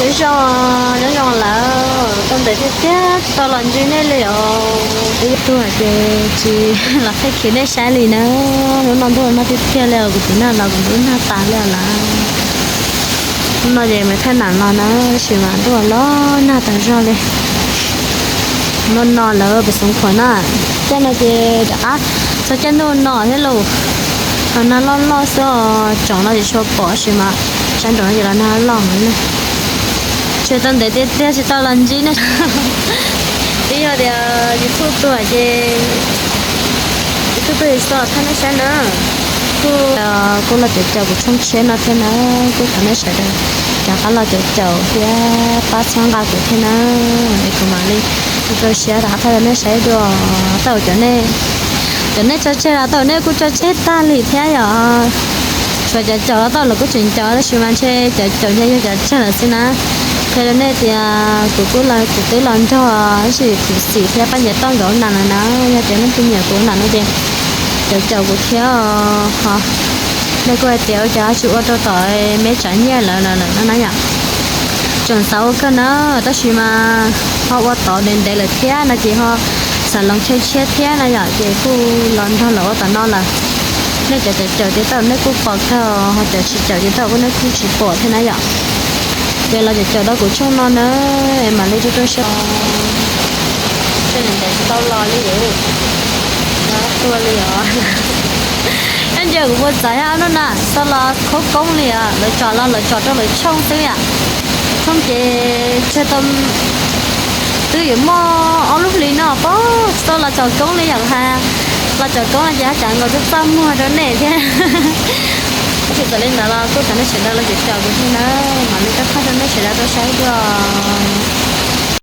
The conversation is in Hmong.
Nyob zoo, nyob zoo lawm, tau ntev tiag tiag tsis tau los ntsib nej li os. Twb tuag ces tsis los thaij khiv nej saib li na. Hnub no ntuj no tiag tiag li os, kuv tus nag los kuv twb nag tas li lawm. Hnub no ces me thaij nam no na, tab sis mas ntuj los nag tas zog li. Hnub no lawv pem Xeev Khuam na, caij no ces rov qab txog caij ntuj no thiab lauj. Los nag loj loj xwb, tsoom no ces tsis pom tab sis mas sab nraum no ces los nag loj heev. Tsis tau ntev tiag tiag tsis tau los ntsib nej. Twb yog tias YouTube tuag ces YouTube tuag ces tsis tau los thaij nej saib na. Kuj, kuj los caum caum kuv tshooj tshiab no thiab na, kuj thov nej sawv daws rov qab los caum caum thiab pab txhawb nqa kuv thiab na, es kuv mam li rau siab rov qab thaij rau nej saib dua. Tau cov nej, cov nej tso tseg los tau nej kuj tso tseg tag li thiab yom. Tshuav cov caum los tau lawv kuj tseem caum tab sis mas ntshe cov caum ntshe yog cov tsawg lawm xwb na. Qhia rau nej tias kuv kuj los, kuv twb los nrog tab sis kuv xim thiab pab nyiam toj nkawd ua nam lawm na. Yog tias leej twg nyiam kuv ua nam no ces caum caum kuv thiab os. Nej kuj hais tias ua cas tsis ua rau tom me tsav nyiaj lawv lawm no na yom. Tseem xav ua kawg na, tab sis mas ho ua tod ntev ntev lawm thiab no ces ho xav loo tsheej tshiab thiab na yom, ces kuj los nrog lawv ua tom no lawm. Nej cov caum caum ces tau nej kuj pom kawg, ho cov tsis caum ces tau kuj nej kuj tsis pom thiab na yom. Ces los caum caum rau kuv tshooj no na, es mam li rau rau siab. Tsis tau los li, tuag li os. Ib ntsia kuv puas txawv thiab no na, tsis tau los khoob koob li os, lawv tsom los lawv tsom rau lawv tshooj xwb yom. Tshooj ces tsawg tau twb yuav muaj ob lub hlis no pob tsis tau los tsom koob li yom, hais los tsom koob no ces haj tseem nkaus txaj txaj muag rau nej thiab. Tab sis txawm li ntawd los kuj thov nej sawv daws los caum caum kuv thiab na, mam li rov qab rau nej sawv daws tau saib dua.